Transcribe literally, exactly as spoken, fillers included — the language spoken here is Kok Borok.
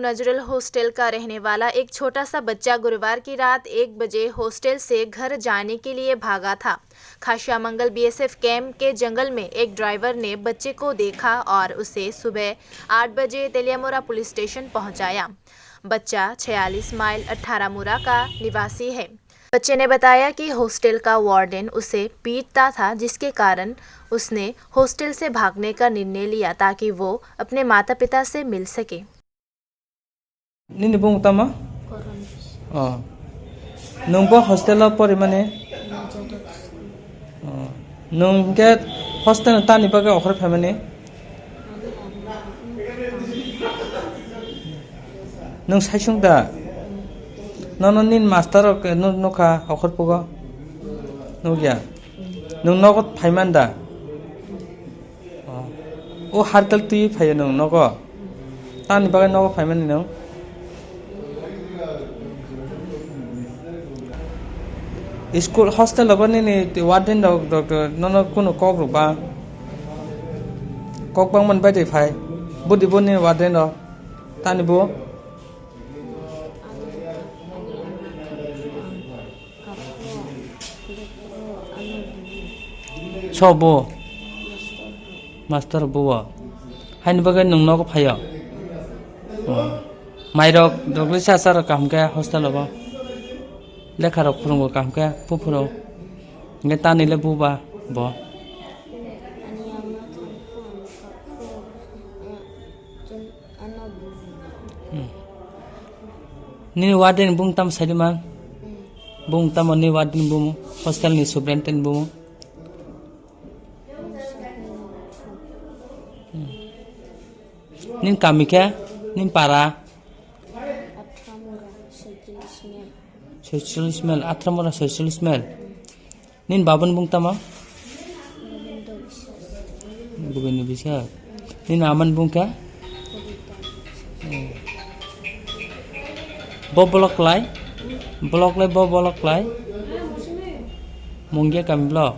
नजरुल हॉस्टल का रहने वाला एक छोटा सा बच्चा गुरुवार की रात एक बजे हॉस्टल से घर जाने के लिए भागा था। खाशिया मंगल बीएसएफ कैंप के जंगल में एक ड्राइवर ने बच्चे को देखा और उसे सुबह आठ बजे तेलियामुरा पुलिस स्टेशन पहुंचाया। बच्चा छियालीस माइल अठारामुरा का निवासी है। बच्चे ने बताया कि हॉस्टल का वार्डन उसे पीटता था, जिसके कारण उसने हॉस्टल से भागने का निर्णय लिया, ताकि वो अपने माता-पिता से मिल सके। Nini bumung tamo? Koron. Oh. Nwng bo hostel o porimani? Najarak school. Oh. Nwng hwnkhe hostel tani bagwi okhor phaimani? Nwng saisung da? Nono nini master rok no-, nukha okhor pugo? Nukya? Nwng nogo phaiman da? Oh. O hartal twi phaiyo nwng nogo? Tamni bagwi nogo phaimani nwng? School hostel rogo nini warden rok, rok, rok nono kunu kok rok ba? Kok bangmani bai de phai. Budi bo nini warden rok. Tani bo? So bo? Master bo. Haini bagwi nwng nogo phaio? Oh. Mairok dogri sa sa rok kaham khe hostel o bo? Lekha rok phwrwngo kaham khe buphuru? Hwnkhe tani le buba bo? Hmm. Nini warden bung tam saidi man? Hmm. Bung tamo ni warden bumu? Hostel ni superintendent bumu? Hmm. Nin kami khe? Nin para? Atramura, soicholish mile. Soicholish mile, Atramura soicholish mile. Nin babun bung tamo? Gobindo Biswas. Gobindo Biswas. Nin aman bung khe? Kobita Biswas. Bo block lai? Block lai, bo block lai? Mungia kami block?